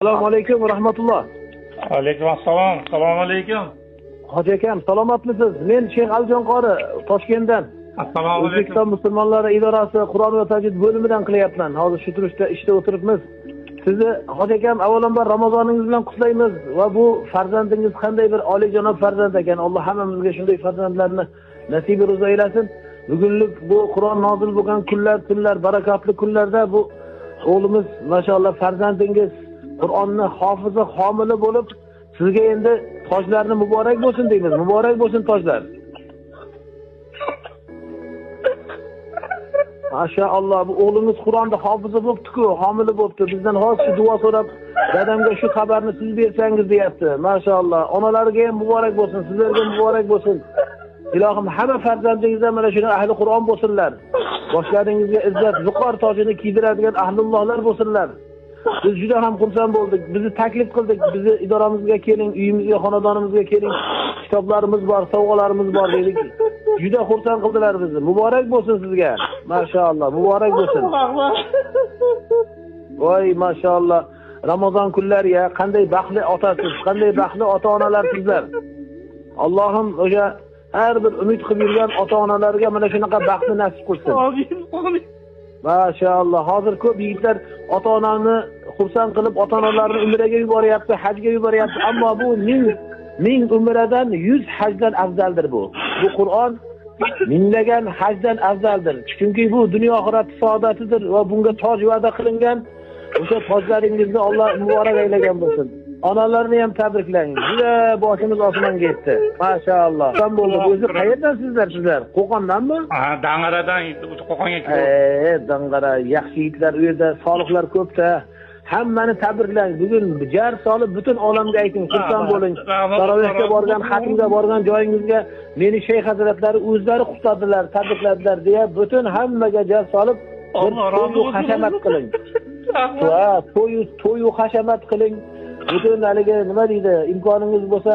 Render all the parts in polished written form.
Assalomu alaykum va rahmatulloh. Alaykum assalom. Assalomu alaykum. Hoji akam, salomatmisiz? Men Shayx Alijon qori, Toshkentdan. Assalomu alaykum. O'zbekiston musulmonlari idorasi Qur'on va tajvid bo'limidan qilyapman. Hozir shu turishda ishda o'tiribmiz. Sizni hoji akam avvalambor Ramozoningiz bilan qutlaymiz va bu farzandingiz qanday bir oliyjanob farzand ekan. Alloh hammamizga shunday farzandlarni nasibi ro'za aylasin. Bugunlik bu Qur'on nozil bo'lgan kunlar, tunlar, barakotli kunlarda bu o'g'limiz mashalloh farzandingiz Qur'onni hofizi, homili bo'lib, sizga endi tojlarni muborak bo'lsin deymiz. Muborak bo'lsin tojlar. Mashalloh, bu o'g'limiz Qur'onni hofizi bo'pti-ku, homili bo'pti. Bizdan hozir shu duo so'rab, dadamga shu xabarni siz bersangiz deyapti. Mashalloh. Onalariga ham muborak bo'lsin, sizlarga muborak bo'lsin. Ilohim hamma farzandingizdan mana shuni ahli Qur'on bo'lsinlar. Boshlaringizga izzat, viqor tojini kiydiradigan ahlullohlar bo'lsinlar. Biz juda ham xursand bo'ldik. Bizni taklif qildik. Bizni idoramizga keling, uyimizga, xonadonimizga keling. Kitoblarimiz bor, sovg'alarimiz bor dedik. Juda xursand qildilar bizni. Muborak bo'lsin sizga. Mashalloh, muborak bo'lsin. Voy, mashalloh. Ramazon kunlari ya, qanday baxtli otasiz, qanday baxtli ota-onalar sizlar. Allohim o'sha har bir umid qilib yurgan ota-onalarga mana shunaqa baxtni nasib qilsin. Amin, amin. Mashalloh. Hozir ko'p yigitlar ota-onani xursand qilib, ota-onalarini umraga yuboryapti, hajga yuboryapti. Ammo bu ming umradan 100 hajdan afzaldir bu. Bu Qur'on minglagan hajdan afzaldir. Chunki bu dunyo oxirat saodatidir va bunga toj va'da qilingan. O'sha tojlaringizni Alloh muborak aylagan bo'lsin. Onalarni ham tabriklang. Juda boshimiz osmonga yetdi. Mashalloh. Xursand bo'ldik. O'zi qayerdan sizlar? Qo'qondanmi? Ha, Dang'aradan Qo'qonga keldim. Dang'ara, yaxshi yigitlar u yerda, solihlar ko'pda. Hammani tabriklang. Bugun jar solib butun olamga ayting, xursand bo'ling. Tarovehga borgan, xatmga borgan joyingizga meni shayx hazratlari o'zlari qutladilar, tabrikladilar deya butun hammaga jar solib to'y hashamat qiling. Va to'y hashamat qiling. Butun haligi nima deydi, imkoningiz bo'lsa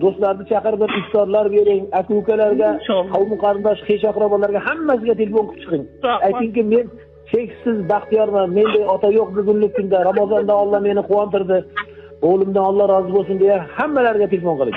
do'stlarni chaqirib bir iftorlar bering, aka-ukalarga, qavm qarindosh, xesh aqrabolarga hammasiga telefon qilib chiqing. Aytingki, men cheksiz baxtiyorman, menday ota yo'q bugungi kunda, Ramazonda Alloh meni quvontirdi, o'g'limdan Alloh rozi bo'lsin deya hammalariga telefon qiling.